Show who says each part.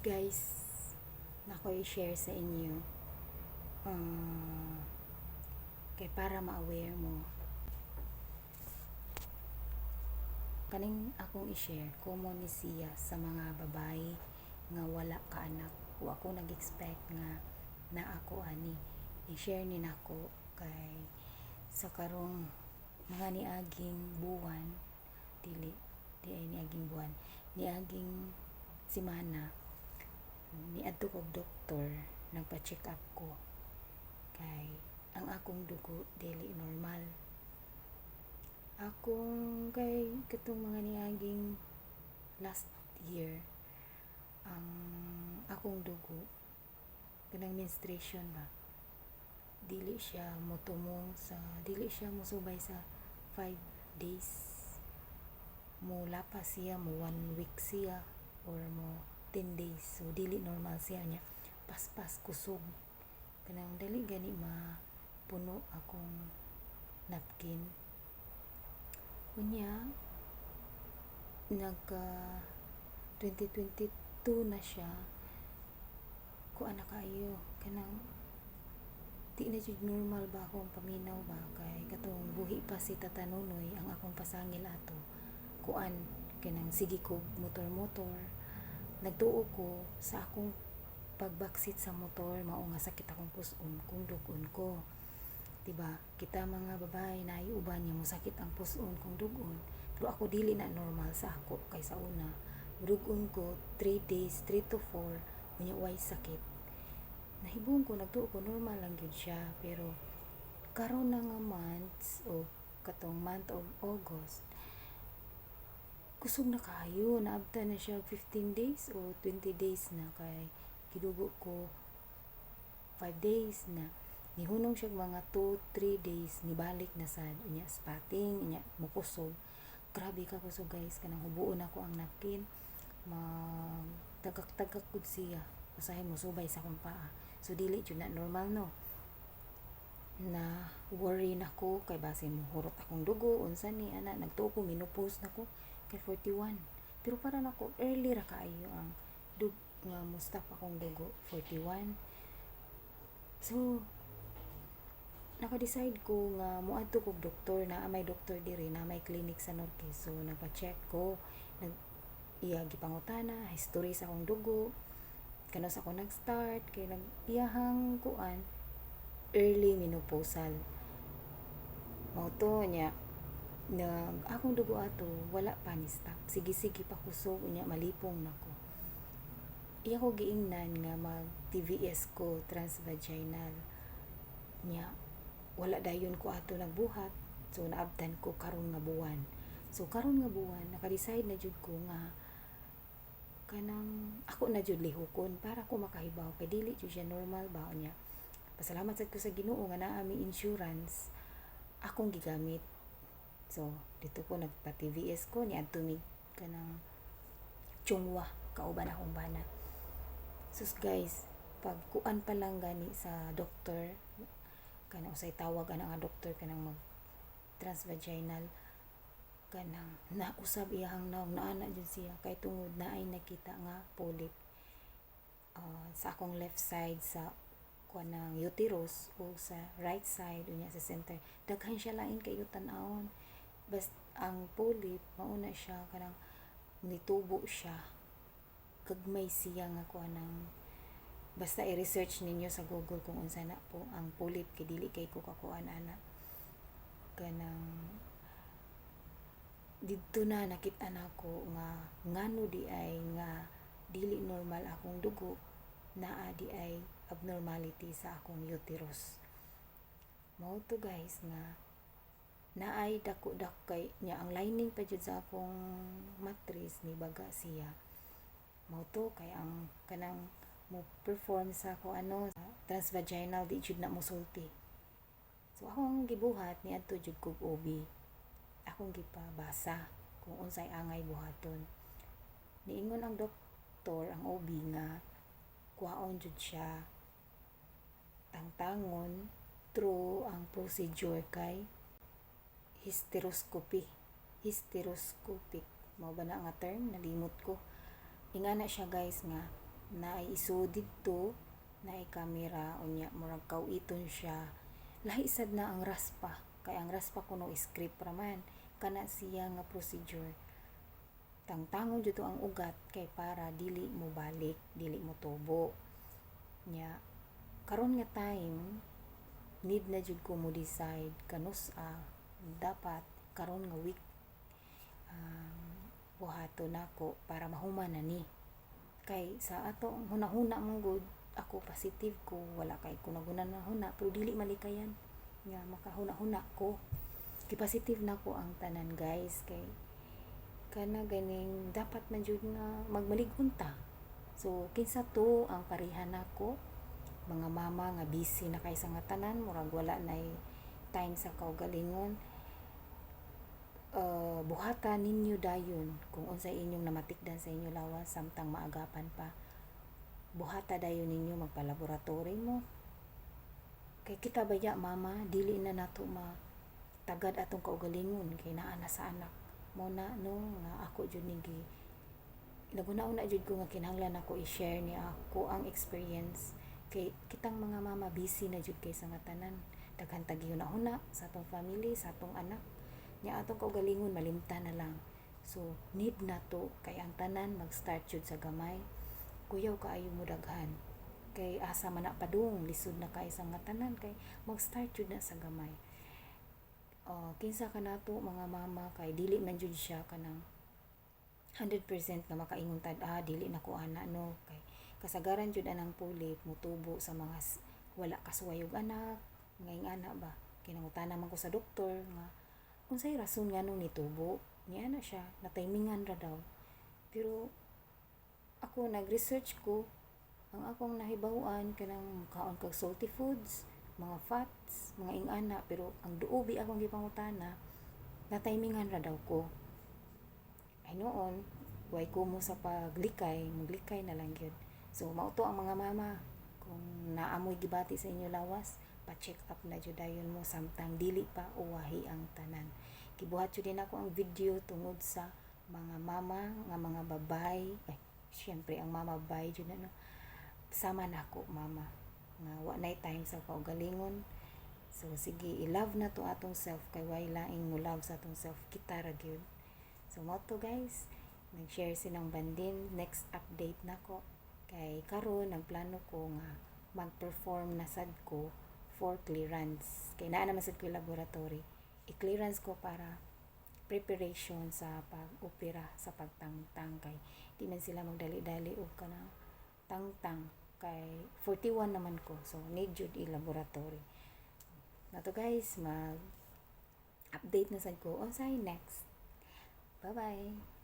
Speaker 1: Guys, nako i-share sa inyo kay para ma-aware mo. Kaning akong i-share, common ni siya sa mga babae nga wala ka anak. Wa ko nag-expect nga na ako ani i-share ni nako kay sa karong mga niaging buwan, dili di ay niaging buwan, niaging semana, niadto kog doktor. Nagpa-check up ko kay ang akong dugo dili normal. Akong kay katong mga niaging last year, ang akong dugo, kanang menstruation ba, dili siya motumong sa, dili siya mosubay sa 5 days. Mo lapas siya, mo 1 week siya or mo 10 days. So dili normal siya niya, paspas, kusog, kanang dali gani mapuno akong napkin. Unya nagka 2022 na siya, kuan na kaayo, kanang di na jud normal ba akong paminaw ba, kay katong buhi pa si Tata Nonoy, ang akong pasangil ato, kuan, kanang sige ko motor-motor. Nagtuo ko sa akong pagbackseat sa motor mao nga sakit akong puson kung dugon ko. Diba kita mga babae naay uban nga mosakit ang puson kung dugon, pero ako dili na normal sa ako kay sa una dugon ko 3 days, 3 to 4, unya way sakit. Nahibong ko, nagtuo ko normal lang gyud siya, pero karon na nga months o katong month of August, kusog na kaayo. Naabtan na siya 15 days o 20 days na kay gidugo ko 5 days na. Nihunong siya mga 2 3 days, nibalik na sad. Unya spotting, unya mukusog. Grabe ka kusog, guys, kanang hubuon ako ang napkin, mag tagak-tagak gud siya, usahay mo subay sa akong paa. So dili jud na normal, no? Na worry na ko kay basin mo hurot akong dugo, unsa ni ana. Nagtuo ko menopause na ko kay 41, pero para nako early ra kaayo ang dug nga mo stop akong dugo, 41. So naka-decide ko nga moadto kog doktor na may doktor diri na may clinic sa Norte. So nagpa-check ko, nag iya gipangutana history sa akong dugo, kanus ako nag-start, kay nag iyahang kuan, early menopausal mao to niya. Nag akong dugo ato wala pa ni stop, sige sige pa kusog. Unya malipong nako. Iya ko giingnan nga mag TVS ko, transvaginal nya. Wala dayon ko ato nagbuhat. So naabtan ko karon nga buwan. So karon nga buwan, naka-decide na jud ko nga kanang ako na jud lihukon para ko makahibaw kay dili jud siya normal ba. Nya pasalamat sad ko sa Ginoo nga naa mi insurance akong gigamit. So dito ko nagpa TVS ko, niadto mi kanang Chong Hua kauban akong bana. Sus guys, pag kuan pa lang gani sa doktor, kanang usay tawag ana nga doktor, kanang mag transvaginal, kanang nausab iyahang nawong, naana jud siya kay tungod naay nakita nga polyp sa akong left side sa kuan ng uterus o sa right side, unya sa center. Daghan siya, lain kayo tan-awon. Bas ang polyp mao na siya, kanang nitubo siya, gagmay siya nga kuan ng, basta i-research ninyo sa Google kung unsa na po ang polyp kay dili kay ko kakuan ana. Kanang didto na nakita nako nga ngano di ay nga dili normal akong dugo, naa di ay abnormality sa akong uterus. Mao to, guys, nga naay dako dak kay nya ang lining pa jud sa akong matris ni baga siya. Mao to kay ang kanang mo perform sa ako ano, transvaginal, di jud na mosulti. So akong gibuhat, niadto jud kog OB, akong gipabasa kung unsay angay buhaton. Niingon ang doktor, ang OB, nga kuhaon jud siya, tangtangon through ang procedure kay hysteroscopy, hysteroscopic mao ba na nga term, nalimot ko. Ingana siya, guys, nga Naay isod didto, naay kamera, unya murag kaw-iton siya. Lahi sad na ang raspa kay ang raspa kuno scrape ra man. Kana siya nga procedure, tangtangon jud to ang ugat kay para dili mo balik, dili mo tubo. Nya karon nga time, need na jud ko mo decide kanus-a dapat karon nga week buhaton nako para mahuman na ni. Kay sa atong hunahuna man gud, ako positive ko, wala kay ko naghuna-huna, pero dili malikayan nga makahuna-huna ko. Gi-positive nako ang tanan, guys, kay kana ganing dapat man jud nga magmalig-on ta. So kinsa to ang pareha nako, mga mama nga busy na kay sa nga tanan, murag wala nay time sa kaugalingon, buhata ninyo dayon kung unsay inyong namatikdan sa inyo lawas samtang maagapan pa. Buhata dayon ninyo, magpa-laboratory mo. Kay kita baya, mama, dili na nato ma tagad atong kaugalingon kay naa na sa anak mo na, no? Nga ako jud ning gi naguna-una jud ko nga kinahanglan ako i-share ni ako ang experience kay kitang mga mama busy na jud kay sa nga tanan, daghan tag huna-huna sa atong family, sa atong anak. Nya atong kaugalingon malimtan na lang. So need na to kay ang tanan mag-start jud sa gamay. Kuyaw kaayo mo daghan kay asa man na padung, lisod na kay sa nga tanan kay mag-start jud na sa gamay. Kinsa ka nato mga mama, kay dili man jud siya kanang 100% nga makaingon tad, "Ah, dili na ko ana," no? Kay kasagaran jud anang polyp mutubo sa mga wala kasuway og anak, mga ingana ba. Kay nangutana man ko sa doktor nga unsay rason nganong nitubo niya na siya, nataymingan ra daw. Pero ako nag-research ko, ang akong nahibaw-an kanang kaon kag salty foods, mga fats, mga ingana. Pero ang duobi akong gipangutana, nataymingan ra daw ko. Ay noon, way ko mo sa paglikay, maglikay na lang gyud. So mao to ang mga mama, kung naamoy gibati sa inyo lawas, pa-check up na jud dayon mo samtang dili pa uwahi ang tanan. Gibuhat jud din ako ang video tungod sa mga mama nga mga babay. Ay, syempre ang mama bay jud na, no? Sama nako, mama nga wa nay time sa kaugalingon. So sige, i-love na to atong self kay way laing mo love sa atong self, kita ra gyud. So mao to, guys, nag-share sinang bandin. Next update nako kay karon nagplano ko nga mag-perform na sad ko for clearance kay naa naman sad ko laboratory. I-clearance ko para preparation sa pag-opera, sa pagtangtang, kay di man sila magdali-dali og kanang tangtang kay 41 naman ko. So need jud i-laboratory na to, guys. Mag update na sad ko unsay next. Bye bye.